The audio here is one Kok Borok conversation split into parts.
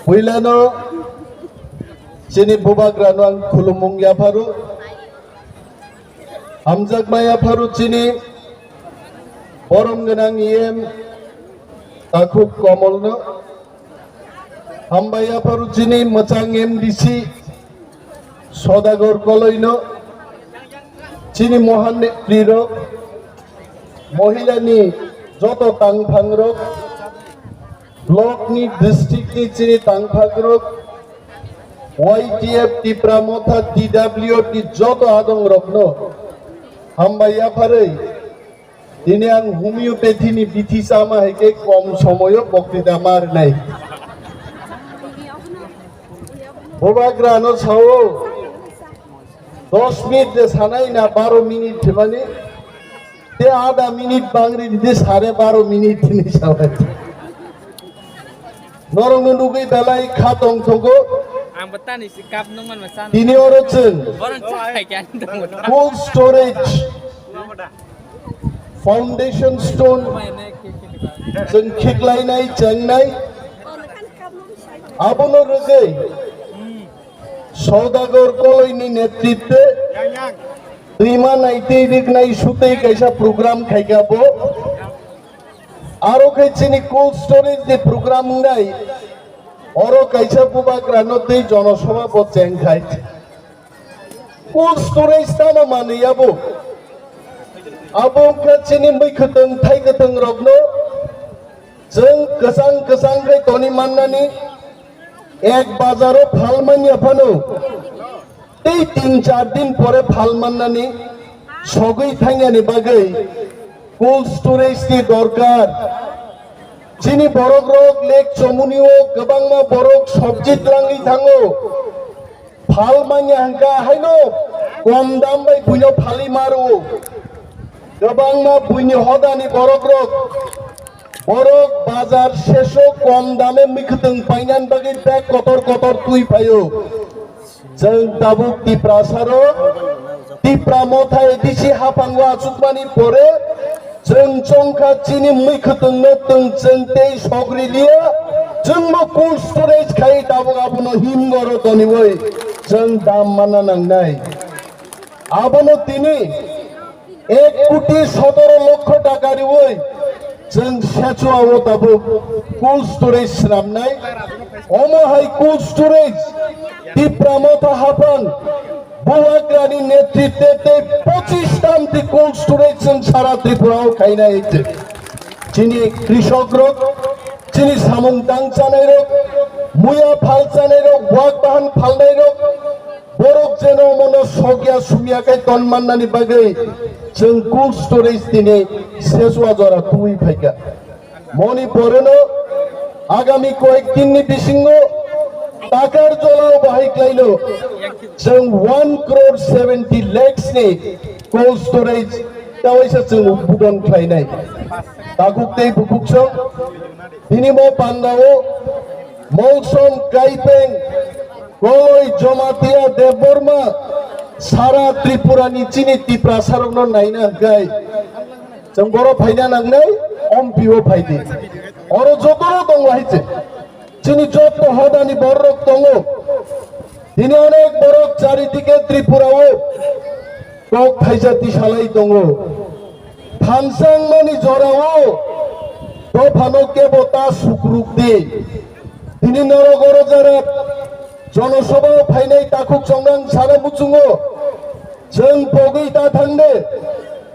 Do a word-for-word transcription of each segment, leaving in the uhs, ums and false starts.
Puilano chini bubagrano ang khulumung yapharo. Hamjakma yapharo chini borom gwnang E M Takhuk Komolno. Hambai yapharo chini mwchang M D C Sodagor Koloino, chini mohan netriro, mohilani joto tangphangrok, block ni, district ni chini tangphangrok, Y T F, Tipra Motha, T W F ni joto adongrokno hambai yapharwi tini ang homeopathy ni bithi sama hai khe kom somoyo boktita ma rwnai. Bubagrano sao, dos minute de sanai na baro minute thwimani, te ada minute bangri di sare baro minute tini sanai. Norokno nugwi belai kha tongthogo. Ang bwtani si cup nungman ma san. Tini oro chwng Borok chai kya nungman. Cold storage foundation stone chwng khiklainai, chengnai. Abono rwgwi Saudagar Koloini netritwe twima naitwi riknai sutwi kaisa program khaikha bo. Aro khe chini cold storage ni program wngnai, oro kaisa bubagrano twi jonosabha bo chengkhai. Cold storage tamo manwi abo? Abo wngkha chini mwkhwtwng thaikwtwng rokno chwng kwchang kwchang khe toni mannani, ek bazaro phal manya phano tei tin char din pore phal mannani sogwi thangyani bagwi cold storage ni dorkar. Chini borok rok lake chomuni o kwbangma borok sobji twlangwi thango. Phal manya hwnkha haino kom dam bai buino phalwi maro. Kwbangma buini hodani borok rok, borok bazar seso kom dame mwkhwtwng painani bagwi bag kotor kotor twi phaio. Chwng tabuk Tiprasaro, Tipra Motha A D C haphango achukmani pore, chwng chongkha chini mwkhwtwngno twng chwng tei sogri liya, chwngbo cold storage khai tabuk abono himgoro toniwi chwng dam manna nangnai. Abono tini ek koti sotoro lokho taka riwi chwng Sechua o tabuk cold storage swnamnai. Omo hai cold storage Tipra Motha haphan Bubagrani netritwe tei pochis tamti cold storage chwng sara Tripura o khainai. Chini krishok rok, chini samung tang chanai rok, muya phal chanai rok, wak bahan phalnai rok, borok jeno mono sokya sumya khe ton mannani bagwi chwng cold storage tini Sechua jora twi phaikha. Moni poreno agami koyek dinni bisingo takar jolao bahai klaino chwng one crore seventy lakhs ni cold storage tawaisa chwng udbodon khlainai. Takhuk tei bukhuk song tini bo pandao Molsom, Kaipeng, Koloi, Jamatia, Debbarma, sara Tripura ni chini Tiprasarokno naina hwnkhe chwng boro phaina nangnai, ompi o phaidi. Oro jotono tongo hai se. Chini joto hodani bororok tongo. Tini onek borok charidike Tripura o kok thaisa tisalai tongo. Thansangmani jorao dophano kebo ta sukruk di. Tini norok oro jara jonosabha o phainai takhuk chongnang sana muchungo. Chwng pogwi ta thangde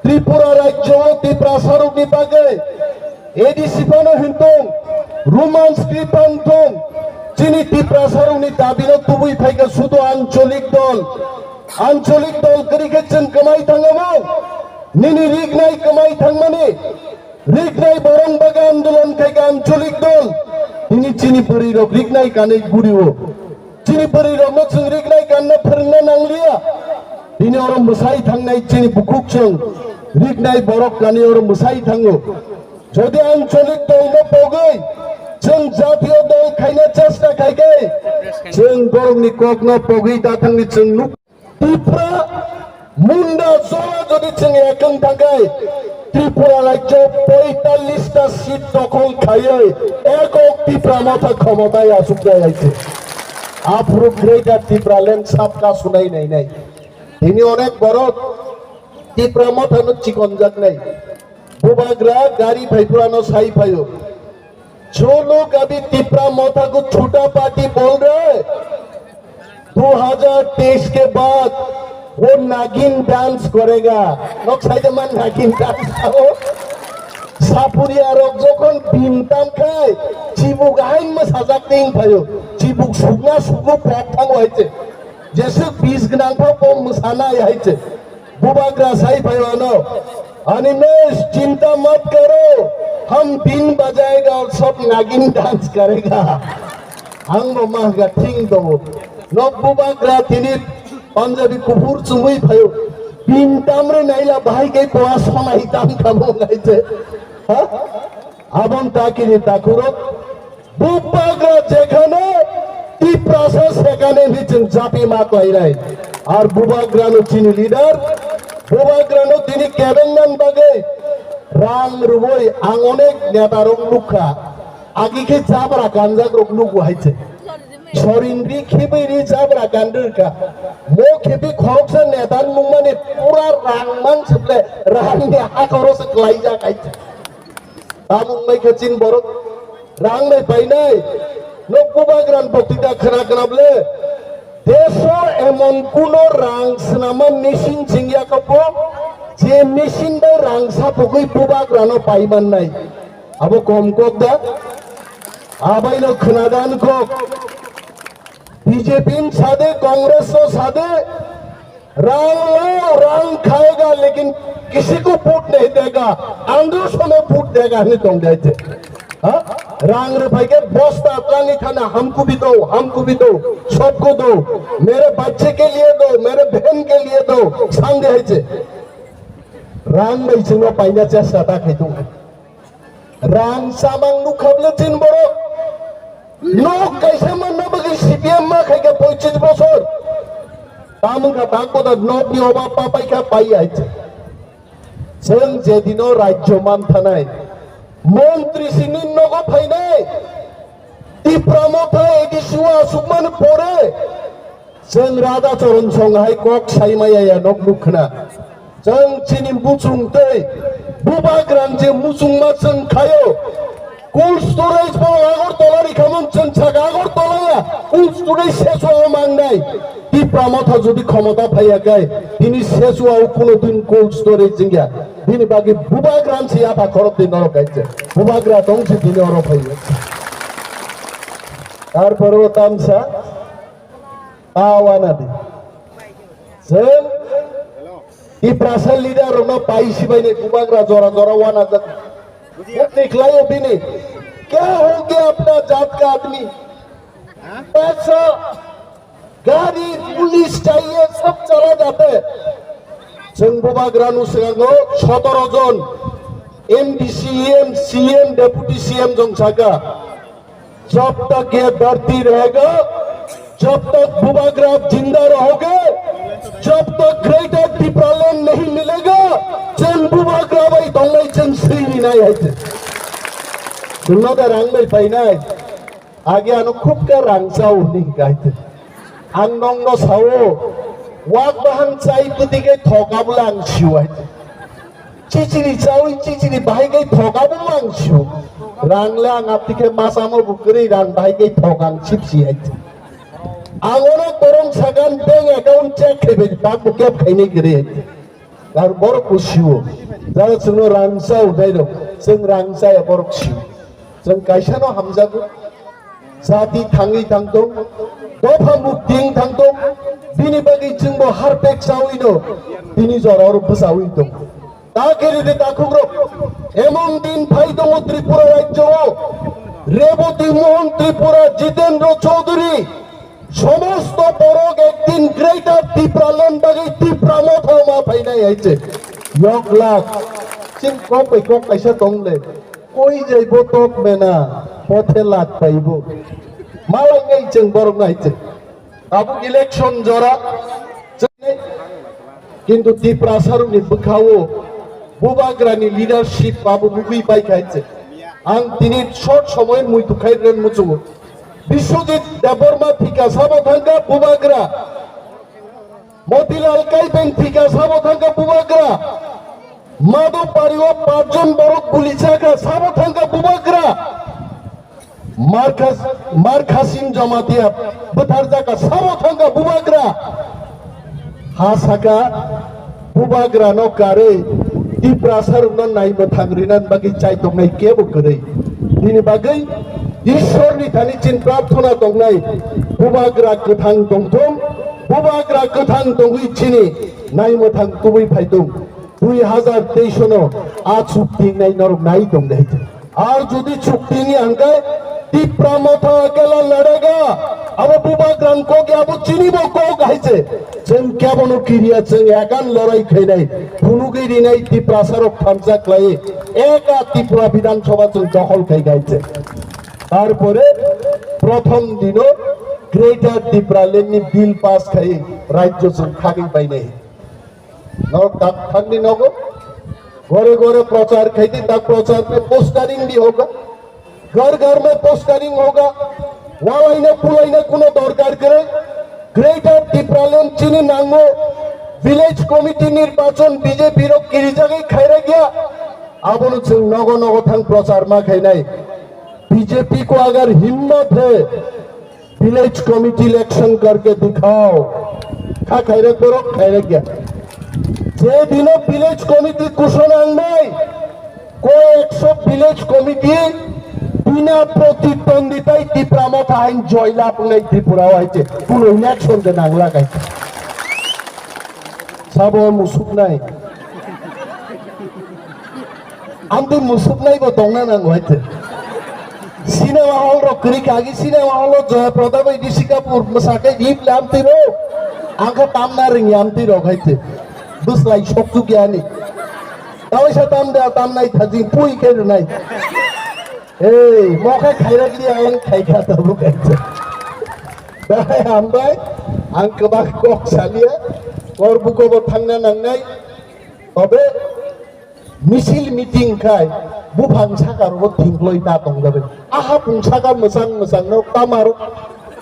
Tripura rajyo o Tiprasarokni bagwi A D C phano hintung, Roman script phano thung, chini Tiprasarokni dabino tubui phaikha sudu ancholik dol. Ancholik dol kwrwi khe chwng kwmai thangamo, nini rignai kwmai thangmani, rignai borong bagwi andolon khaikha ancholik dol, tini chini bwrwirok rignai kanwi gurio. Chini bwrwirokno chwng rignai kanna phwrwngna nangliya. Tini oro mwsai thangnai chini bukhuk chwng rignai borok kanwi oro mwsai thango. Jodi ancholik dolno pogwi chwng jatiyo dol khaina chesta khaikhe, chwng borokni kokno pogwi ta thangni chwng nuk. Tipra Munda jora jodi chwng ekeng thangkhai, Tripura rajyo poitallish ta seat dokhol khaiwi ekok Tipra Motha khomotai achukjak hai se. Aphuru Greater Tipraland sabka sunai nainai. Tini onek borok Tipra Motha no chikonjaknai. Bubagra gari phaiphurano sai phaio. जो लोग अभी तिपरा मोथा को छोटा पार्टी बोल रहे हैं, दो हज़ार तेईस के बाद वो नागिन डांस करेगा। Nok saide man nagin dance kho. Sapuria rok jokhon bintam khai, chibuk hain ma sajak ting phayo. Chibuk sukna sukno pok thango hai se. Jesuk bis gnang pha pom msana hai se. Bubagra sai phayo ano. Animesh, chinta mat karo, hum bin bajaega aur sab nagin dance karega. Ang bo mahga thing do. Nok Bubagra tini Punjabi kuphur chumui phayo. Bin tamre naila bahai ke poa sona hitam kamo ngai je. Ha? Abon takini takurok. Bubagra jekhane Tiprasa sekhane hinwi chwng chapi ma klainai. Ar Bubagrano chini leader, Bubagrano tini kebengnan bagwi rang rwui ang onek netarok nukha. Agi khe jabra kanjakrok nugo hai se. Sorin ri khibwi ri jabra kanrwkha. Mo khibi khoroksa netan nungmani pura rang mang siple rangni hakhoro se klaijak hai se. Tamung mai khe chin borok rang nai painai. Nok Bubagrani boktita khna khna ble. Deso emon kuno rang swnama machine chingya kho bo, je machine bai rang sapugwi Bubagrano paimannai. Abo kom kok da? Abaino khnadan kok. B J P ni sade, Congress o sade, rang lo, rang khayega, lekin kisi ko vote nahi dega, andro samay vote dega hinwi tong dai je. Ha? Rang rwphai khe bosta tlangwi thana, हमको भी दो, हमको भी दो, सबको दो, मेरे बच्चे के लिए दो, मेरे बहन के लिए दो, sandi hai je. Rang bai chwngno paina chesta ta khai tong. Rang samang nukha ble chin borok. Nok kaisa manna bagwi C P M ma khai kha poichis bosor. Tamung kha tak boda nok ni oba pa pai kha pai ai. Chwng je dino rajyo man thanai. Montri sini nogo phainai. Tipra Motha A D C o asukmani pore. Chwng Radha Charan song hai kok sai maya ya nok nukhna. Chwng chini muchung tei Bubagrani je muchungma chwng khaio. Cold storage bo Agartala ri khamung chwng saka Agartala ya. Cold storage Sesua o mangnai. Tipra Motha jodi khomota phaiya kai, tini Sesua o kuno din cold storage jingya. Bini bagwi Bubagrani se yapha khorok din norok kaise. Bubagra tong se tini oro phaiya. Tarpore o tamsa. Awana di. Chwng Tiprasa leader rokno pai sibaini Bubagra jora jora wana jak. Bukni khlaio bini. Kya ho gaya apna jat ka aadmi? Paisa, gari, police chahiye, sab chala jate. Chwng Bubagrano swngo sotoro jon M D C, M C M, Deputy C M jong saka. जब तक ये धरती रहेगा, जब तक बुबाग्राम जिंदा रहोगे, जब तक ग्रेटर टिपरालैंड नहीं मिलेगा, जों बुबाग्राम bai tongnai, जों sini nai hai. Chwngno da rang bai painai. Agi ano khub khe rang chao hwnwi hwnkha hai. Ang nokno sao, wak bahang chai bwtwi khe thok abole ang sio hai. Chichiri chawi chichiri bahai khe thok abo ang sio. Rang le ang apti khe masamo bo kwrwi rang bahai khe thok ang sipsi hai. Ang ono borong sagan bank account check khai bai tak bo kep khainai kwrwi hai. Ar borok bo sio. Jara chwngno rang chao dai rok. Chwng rang chaya borok sio. Chwng kaisa no hamjago. Jati thangwi thangtong, dopha mukti wng thangtong, bini bagwi chwngbo harpek chawi no, bini jora oro bwchawi tong. Ta kiri de takhuk rok, emon din phai tongo Tripura rajyo o, Reboti Mohan Tripura, Jitendra Chaudhary, somosto borok ekdin Greater Tipraland bagwi Tipra Motha ma phainai hai se. Yok lak, chini kok bai kok kaisa tong le. Koi jaibo tok mena, pothe lak paibo. Malai ngai chwng borok nai chwng. Tabuk election jora. Chwng, kintu Tiprasa rokni bwkhao Bubagrani leadership abo nugwi bai kha se. Ang tini short somoy muitu khai rwna muchungo. Biswajit Debbarma thika sabo thangkha Bubagra. Motilal Kaibeng thika sabo thangkha Bubagra. Madhupari o pachjon borok guli chakha sabo thangkha Bubagra. Markas-, Markhasin Jamatia bwtharjaka sabo thangkha Bubagra. Ha saka Bubagra no karwi Tiprasa rokno nai mwthang rinani bagwi chai tongnai kebo kwrwi. Bini bagwi Ishwar ni thani chin prarthana tongnai Bubagra kwthang tongthung, Bubagra kwthang tongwi chini nai mwthang tubui phaitung. Dui hazar teis no a chukti nai norok nai tong dai. Ar jodi chukti ni hangkai Tipra Motha Akela Ladega, abo Bubagrani kok ya, abo chini bo kok hai se. Chwng kebo no kiriya, chwng ekan lorai khainai, phunugwi rinai Tiprasa rok thansa khlai, eka Tripura Bidhan Sabha chwng dokhol khai gai se. Tarpore prothom dino Greater Tipraland ni bill pass khai rajyo chwng khagwi bainai. Norok tak thangni nogo. Gore gore prochar khaidi, tak prochar mein postering bhi hoga. Ghar ghar mein postering hoga. Walaina pulaina kuno dorkar kwrwi. Greater Tipraland chini nango. Village committee nirbachon B J P rok kirijagwi khairakya. Abono chwng nogo nogo thang prochar ma khainai. B J P ko agar himmat hai, village committee election karke dikhao. Kha khairak borok, khairak ya. Je dino village committee kuson ang nai, ko ekso village committee bina protitwanditai Tipra Motha hain joy lab nai Tripura o hai se. Kuno election de nang lagai. Sabo musuk nai. Amtwi musuknai bo tongna nango hai te. Cinema hall rok kwrwi kha, agi cinema hall o Joya Prada bai Rishi Kapoor mwsakhe hip le amtwi ro. Ang kha tamna rwngya amtwi rok hai te. Bwslai sokchuk yani. Tawaisa tam da, tamnai thajing pui khe rwnai. Ei, mokha khairak liya ang khai kha tabuk hai te. Dai hambai, ang kwbang kok salia. Kor buko bo thangna nangnai. Tobe misil meeting khai buphang saka rogo thingkloi ta tongjabai. Aha pung saka mwchang mwchang no tamaro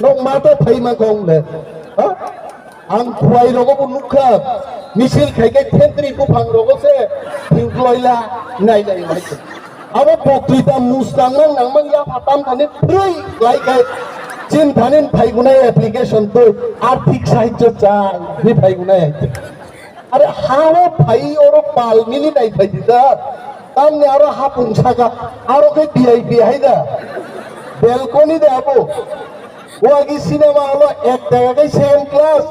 nok mato phaima kong le. Ha? Ang khuai rogo bo nukha. Misil khai khai thentri buphang rogo se thingkloi la nai nai nai. Abo boktwita mustang nang nang mang ya phatam thani phrwi lai khai chin thanin phaigunai application twi arthik sahajyo chai ni phaigunai. Are hao phai oro pal mili nai phai di da. Tamni aro hapung saka aro khe V I P hai da. Balcony de abo. Wagi cinema holo ek taka khe second class.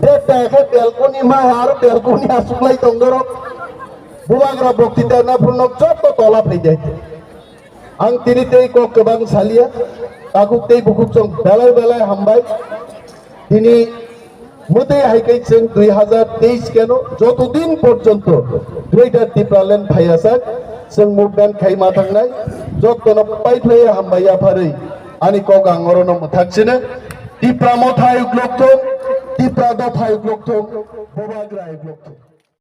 Der taka khe balcony ma aro balcony asuk lai tong doro. Bubagra bokti da na phunok jotto tola phai de. Ang tini tei kok kwbang salia, takhuk tei bukhuk chwng belai belai hambai. Tini mwtwi hai khe chwng dui hazar teis keno joto din porjonto Greater Tipraland phaiya sak, chwng movement khai ma thangnai, jotono pai phlai hambai yapharwi ani kok ang orono mwthak sino. Tipra Motha uklok thung, Tipra Dopha uklok thung, Bubagra uklok thung.